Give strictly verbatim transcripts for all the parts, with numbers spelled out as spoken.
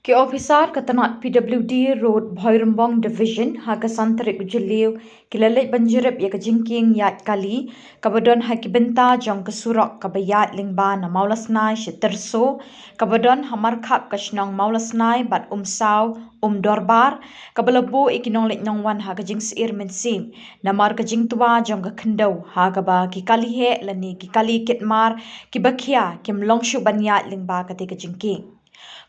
Ki ophisar ka tnat P W D Road Bhoirymbong Division ha ka san tarik u Jylliew ki la leit ban jurip ïa ka jingkieng ïaid kali kaba don ha ki bynta jong ka surok kaba ïaid lyngba na Mawlasnai sha Tyrso, kaba don ha markhap ka shnong Mawlasnai bad Umsaw, Umdorbar, kaba la buh ïa ki nongleit nongwan ha ka jingsheptieng mynsiem namar ka jingtwa jong ka khyndew ha kaba ki kali heh lane ki kali kit mar kiba khia kim long shuh ban ïaid lyngba kata ka jingkieng.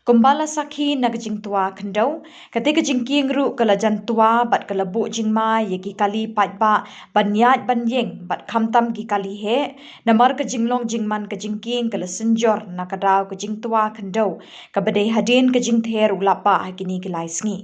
Kumba la sakhi na ka jingtwa khyndew, kata ka jingkieng ruh ka la jan twa bad ka la buh jingma ïa ki kali paidbah ban ïaid ban ïeng bad khamtam ki kali heh, namar ka jinglong jingman ka jingkieng ka la synjor na ka daw ka jingtwa khyndew, kaba dei hadien ka jingther u lapbah ha kine ki lai sngi.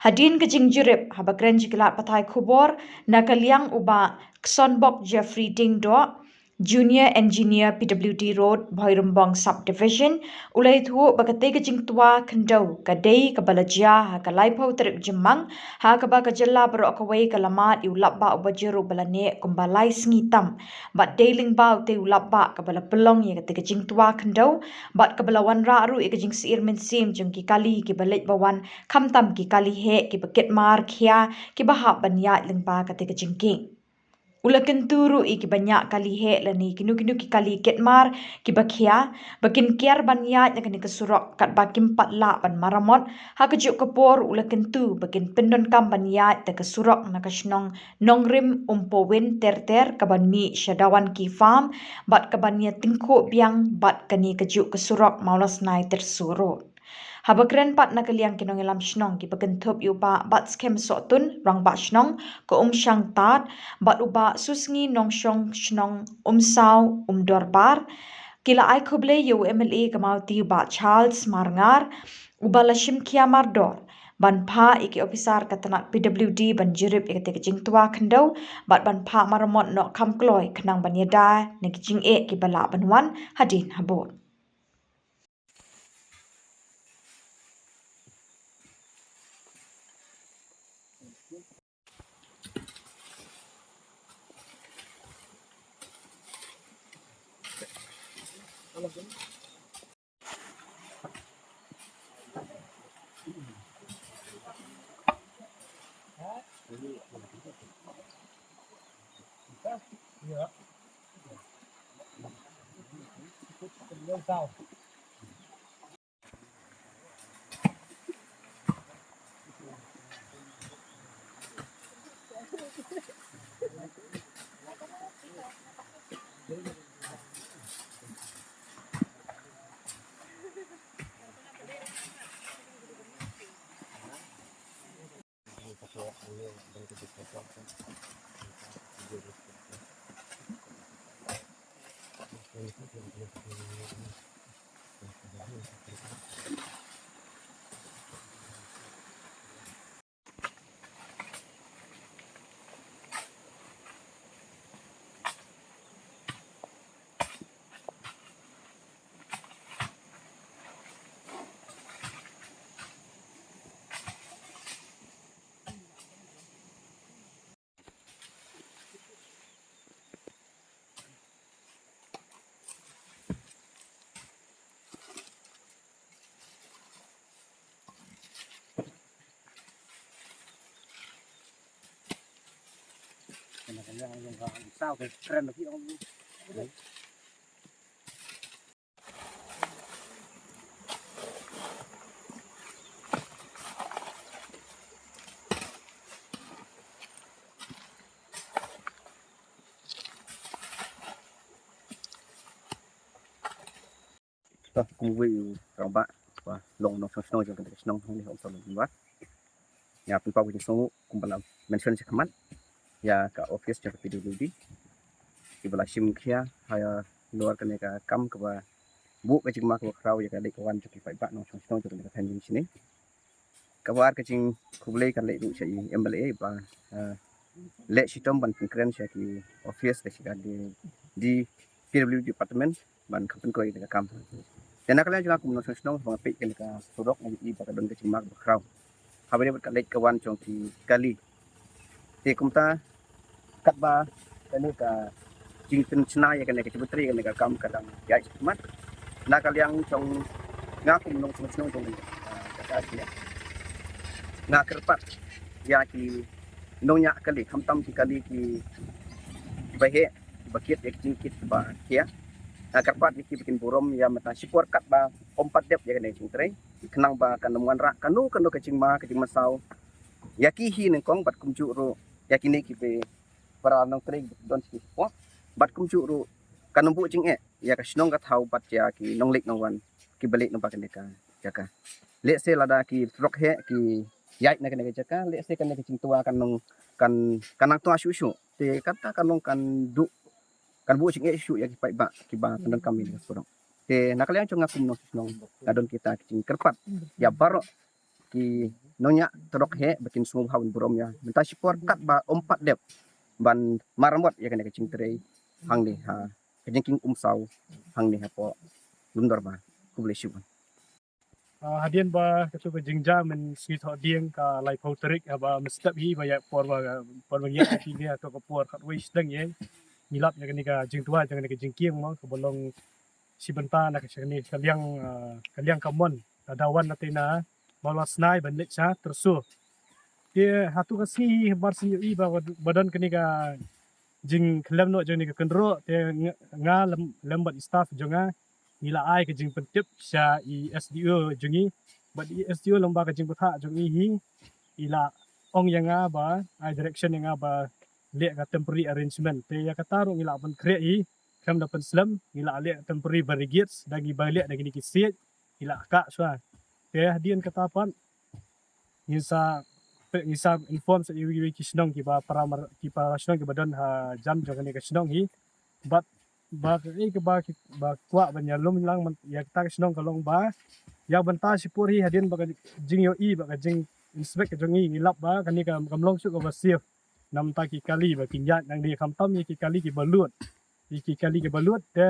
Hadien ka jingjurip, haba kren sha ki lad pathai khubor na ka liang u Bah Ksonbok Jeffrey Diengdoh, Junior Engineer P W D Road, Bhoirymbong Subdivision, u la ïathuh ba kata ka jingtwa khyndew ka dei kaba la jia ha ka laiphew tarik Jymmang, ha kaba ka jylla baroh kawei ka la mad ïa u lapbah uba jur uba la neh kumba lai sngi tam. Bad dei lyngba utei u lapbah kaba la pynlong ïa kata ka jingtwa khyndew, bad kaba la wanrah ruh ïa ka jingsheptieng mynsiem jong ki kali kiba leit ba wan, khamtam ki kali heh kiba kit mar khia kiba hap ban ïaid lyngba kata ka jingkieng. U la kyntu ruh ïa kiba ñiah kali heh lane kino kino ki kali kit mar kiba khia ba kin kiar ban ïaid na kane ka surok katba kim pat lah ban maramot. Ha kajuh ka por u la kyntu ba kin pyndonkam ban ïaid da ka surok na ka shnong Nongrim Umpowin ter ter kaban mih sha Dawanki Farm bad kaban ïa tyngkhuh biang bad kane kajuh ka surok Mawlasnai Tyrso Road. Haba kren pat na ka liang ki nongïalam shnong kiba kynthup ïa u Bah Batskhem Sohtun, Rangbah Shnong, ka Umshang Tad, bad u Bah Susngi Nongshong Shnong Umsaw Umdorbar, ki la ai khublei ïa u M L A ka Mawti u Bah Charles Marngar, uba la shim khia mardor ban phah ïa ki ophisar ka tnat P W D ban jurip ïa kata ka jingtwa khyndew bad ban phah maramot noh kham kloi khnang ban ïada na ki jingeh kiba lah ban wan hadien habud. To, kumwei u rangbah ba long nongshong shnong jong kane ka shnong hangne ha Umsaw Nongbah. Nga pynpaw ka jingsngewnguh kumba la mention sha khmat ïa ka office jong ka P W D kiba la shim khia halor kane ka kam kaba buh ka jingma kaba khraw ïa ka leit ka wan jong ki paidbah nongshong shnong jong kane ka thaiñ Jaiñtia. Kaba ar ka jingkhublei kan leit ruh sha i M L A ba, eh, leh shitom ban pynkren sha ki office da sha ka D, D P W D department ban kham pynkroi ïa ka kam. Te na ka liang jong nga kum u nongshong shnong ba nga peit ïa kane ka surok nga ïohi ba ka don ka jingma ba khraw. Haba ïadei bad ka leit ka wan jong ki kali. Te kumta katba kane ka jingpynshna ïa kane ka jingpyntrei ïa kane ka kam ka dang ïaid shakhmat. Na ka liang jong nga kum u nongshong shnong jong, ah, ka Nga kyrpad ïa ki nongñiah kali, khamtam ki kali ki ba heh, ba kit ïa ki jingkit ba khia. Nga kyrpad ïa ki ba kin burom ïa mynta shipor katba ym pat dep ïa kane ka jingtrei, khnang ba kan ym wanrah kano kano ka jingma ka jingmynsaw ïa ki hi nyngkong bad kumjuh ruh ïa kine ki ba para nongtrei don shi sport bad kumjuh ruh kan ym buh jingeh ïa ka shnong ka thaw bad ïa ki nongleit nongwan ki ba leit naba kane ka jaka. Lehse lada ki trok heh ki ïaid na kane ka jaka, lehse kane ka jingtwa kan nong kan kan nang twa shuh shuh. Te kata kan nong kan duh kan buh jingeh shuh ïa ki paidbah ki ba pyndonkam ïa ka surok. Te na ka liang jong nga kum nong shnong nga don kita ki jingkyrpad ïa baroh ki nongñiah trok heh ba kin sngewbha ban burom ïa mynta shipor katba ym pat dep ban maramot ïa kane ka jingtrei hangne ha ka jingkieng umsaw hangne hapoh Lumdorbar. Khublei shibun. Ah, hadien ba kato ka jingjia mynstep dieng ka laiphew tarik haba mynstep hi ba ïa por ba por ba ngi ïa ki ngi ha kato ka por khatwei shiteng ïa ngi lap ïa kane ka jingtwa ïa kane ka jingkieng mo kaba long shi bynta na ka shane ka liang, ah, ka liang ka mon ka dawan na te na Mawlasnai ban leit sha Tyrso. Te hato ka sngi hi bar sngi ïohi ba ba don kane ka jingkhlem noh jong kane ka kynroh te nga, nga lem, lem bad i staff jong nga ngi la ai ka jingpyntip sha i S D O jong ngi bad i S D O lem bad ka jingbthah jong ngi hi i la ong ïa nga ba ai direction ïa nga ba leh ka temporary arrangement te ïa kata ruh ngi la pynkhreh hi khlem da pynslem ngi la leh temporary barricades da ngi ba leh da kine ki siej ngi la kah shuwa. Te hadien kata pat ngin sa ngin sa inform sa iwi iwi ki shnong kiba para mar ki para shnong kiba don ha jan jong kane ka shnong hi bad ba ka ei kaba ki ba kwah ban ïalum lang man ïa kata ka shnong ka long ba ïa bynta shipor hi hadien ba ka jingïohi ba ka jing inspect ka jong ngi ngi lap ba kane ka kam long shuh kaba safe. Namta ki kali ba ki ñiad nang di khamtam ïa ki kali kiba lut ïa ki kali kiba lut te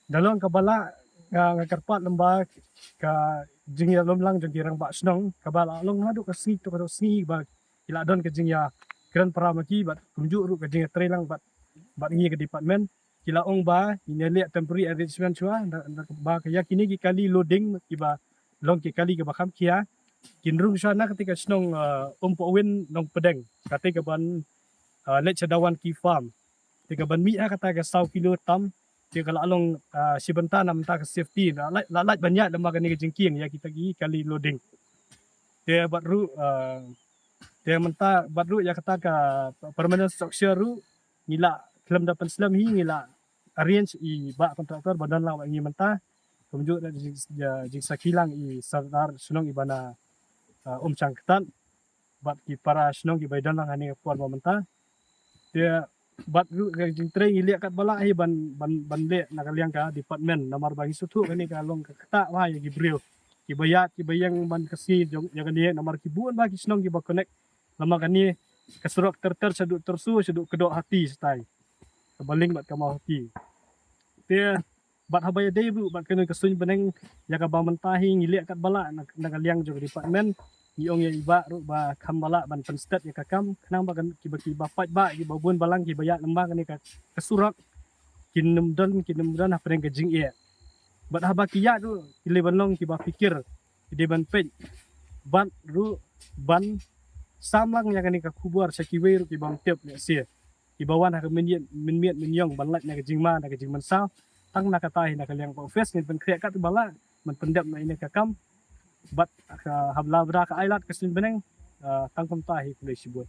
da long kaba lah nga, nga kyrpad lem ba ka jingïalum lang jong ki rangbah shnong kaba la long haduh ka sngi to ka sngi ba ki la don ka jingïakren para ma ki bad kumjuh ruh ka jingïatrei lang bad bad ngi ka department ki la ong ba ngin ïa leh temporary arrangement shuwa ba ka ïa kine ki kali loading kiba long ki kali kiba kham khia kin rung shuwa na kata ka shnong Umpohwin Nongpdeng kata ka ban leit sha Dawan Ki Farm. Te ka ban mih ha kata ka saw kilo tam te ka la long shi bynta na mynta ka safety la lait ban ïaid lem ba kane ka jingkieng ïa kita ki kali loading. Te bad ruh te mynta bad ruh ïa kata ka permanent structure ruh ngi la khlem da pynslem hi ngi la arrange i bah contractor ba don lang bad ngi mynta kumjuh da jingsakhi lang i sordar shnong i ba na Umshangktat bad ki para shnong kiba don lang ha kane ka por ba mynta. Te bad ruh ka jingtrei ngi leh katba lah hi ban ban ban leh na ka liang ka department namar ba ngi sngewthuh kane ka long ka ktah ba ïa ki briew kiba ïaid kiba ïeng man ka sngi jong ïa kane namar ki bun ba ki shnong kiba connect namar kane ka surok ter ter shaduh Tyrso shaduh Kdoh Hati shatai kaba ling bad ka Mawhati. Te bad haba ïadei ruh bad kane ka suiñ bneng ïa kaba mynta hi ngi leh katba lah na ka liang jong ka department ngi ong ïa i bah ruh ba kham ba lah ban pynstet ïa ka kam khnang ba kiba kiba paidbah kiba bun balang kiba ïaid lem ba kane ka surok kin ym don kin ym don hapdeng ka jingeh. Bad haba ki ïaid ruh ki leh ban long kiba phikir ki dei ban peit bad ruh ban sam lang ïa kane ka khubor sha kiwei ruh kiba ym tip lehse kiba wan ha ka mynmiet mynmiet mynïong ban lait na ka jingma na ka jingmynsaw. Tang na kata hi na ka liang ka office ngin pynkhreh katba lah ban pyndep na ine ka kam bad ka haba la bra ka ailad ka suiñ bneng. Tang kumta hi khublei shibun.